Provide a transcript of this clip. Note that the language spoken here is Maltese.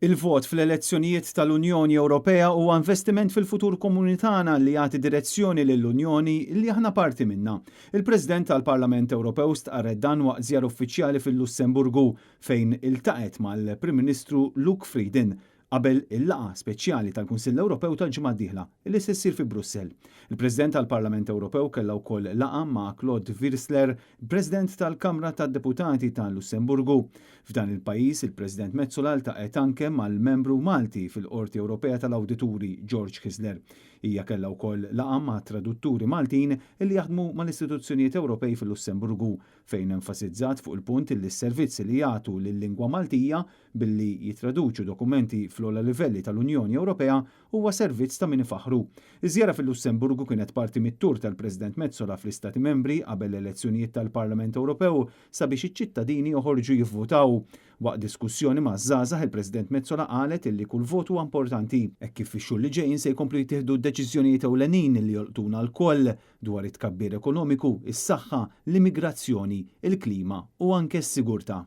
Il-vot fl-elezzjonijiet tal-Unjoni Ewropea huwa investiment fil-futur komuni tagħna li jagħti direzzjoni lill-Unjoni li aħna parti minnha. Il-President tal-Parlament Ewropew stqarret dan waqt żjara uffiċjali fil-Lussemburgu fejn iltaqgħet mal-Prim Ministru Luc Frieden qabel il-laqgħa speċjali tal-Kunsill Ewropew tal-ġimgħa d-dieħla li se ssir fi Brussell. Il-President tal-Parlament Ewropew kellha wkoll laqgħa ma' Claude Wirsler, President tal-Kamra tad-Deputati ta' Lussemburgu. F'dan il-pajjiż, il-President Metsola ltaqgħet anke mal-membru Malti fil-Qorti Ewropea tal-Awdituri, George Hyzler. Hija kellha wkoll laqgħa ma' tradutturi Maltin li jaħdmu mal-istituzzjonijiet Ewropej fil-Lussemburgu, fejn enfasizzat fuq il-punt li s-servizz li jagħtu lil-lingwa Maltija billi jittraduċu dokumenti fl-ogħla livelli tal-Unjoni Ewropea huwa servizz ta' min ifaħħru. Iż-żjara fil-Lussemburgu kienet parti mit-tour tal-President Metsola fl-Istati Membri qabel l-elezzjonijiet tal-Parlament Ewropew sabiex iċ-ċittadini joħorġu jivvutaw. Waqt diskussjoni maż-żgħażagħ il-President Metsola qalet illi kull vot huwa importanti, hekk kif fix-xhur li ġejjin se jkomplu jittieħdu deċiżjonijiet ewlenin li jolqtuna lkoll dwar it-tkabbir ekonomiku, is-saħħa, l-immigrazzjoni, il-klima u anke s-sigurtà.